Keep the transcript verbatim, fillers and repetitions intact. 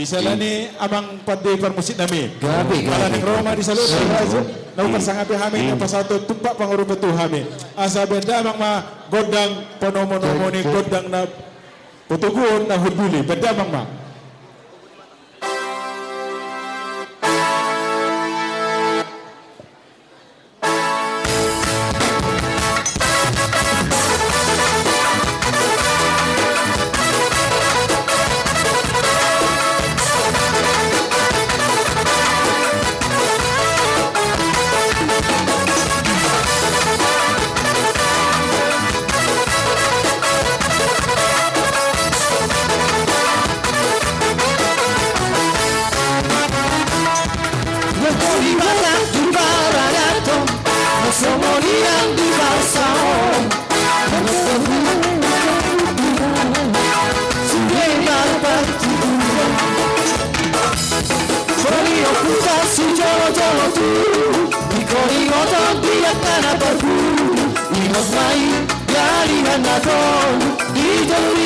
Di sala ni amang pande parmusik nami. Gabe, gabe, gabe. Ala naeng ro ma di sala ni. Siap. Na hupasangapi hami, na pasahathon tumpak pangurupion tu hami. Asa bahen damang ma gondang panomunomu ni gondang na patoguon na hundul i. Bahen damang ma. Dibata di paradaton, songon i nang di basa on. Sude marpartingkian. Songon i ompunta sijolojolo tu, di koringoton di angka na parguru. Ingot ma i, dialihon na tolu, di jolo